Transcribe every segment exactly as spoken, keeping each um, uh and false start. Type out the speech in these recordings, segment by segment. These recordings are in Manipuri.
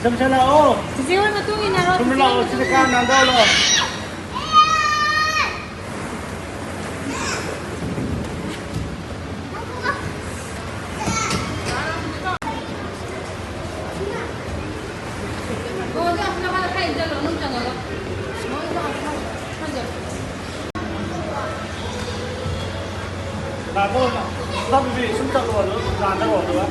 ꯆꯠꯃꯤꯟꯅ ꯂꯥꯛꯑꯣ꯫ ꯆꯤꯆꯦ ꯍꯣꯏ ꯃꯇꯨꯡ ꯏꯟꯅꯔꯣ, ꯁꯣꯝꯗ ꯆꯤꯆꯦ ꯍꯣꯏ ꯂꯥꯛꯑꯣ, ꯁꯤꯗ ꯃꯇꯨꯡ ꯀꯥ ꯏꯟꯅꯔꯣ꯫ ꯅꯥꯟꯗꯧ ꯂꯥꯛꯑꯣ꯫ ꯂꯥꯛꯑꯣ, ꯂꯥꯛꯑꯣ꯫ ꯁꯨꯝ ꯆꯠꯂꯣ, ꯑꯗꯨ ꯂꯥꯟꯗꯔꯣ, ꯑꯗꯨꯒ꯫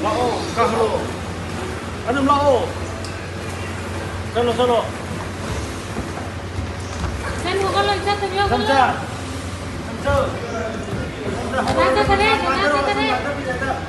ꯂꯥꯛꯑꯣ, ꯀꯥꯈꯠꯂꯣ꯫ ꯑꯗꯨꯝ ꯂꯥꯛꯑꯣ꯫ ꯆꯠꯂꯣ, ꯆꯠꯂꯣ꯫ ꯆꯠꯂꯣ, ꯍꯧꯒꯠꯂꯣ, ꯏꯆꯥ ꯊꯣꯏꯕꯤ, ꯍꯧꯒꯠꯂꯣ꯫ ꯆꯝꯆꯥ꯫ ꯆꯝꯆꯥ꯫ ꯆꯝꯆꯥ, ꯍꯧꯒꯠꯂꯣ꯫ ꯆꯠꯈꯔꯦ, ꯆꯠꯈꯔꯦ꯫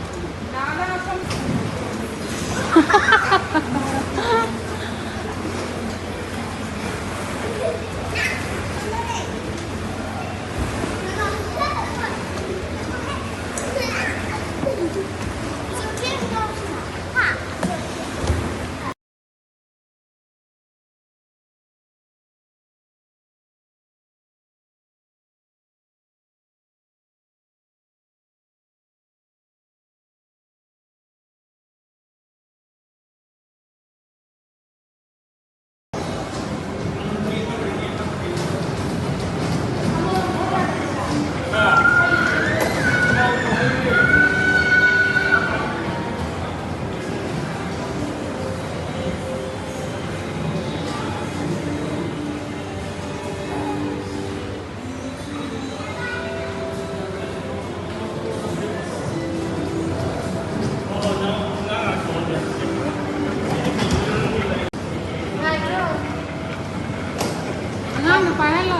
ꯑꯉꯥꯡꯗꯣ ꯄꯥꯏꯍꯜꯂꯣ꯫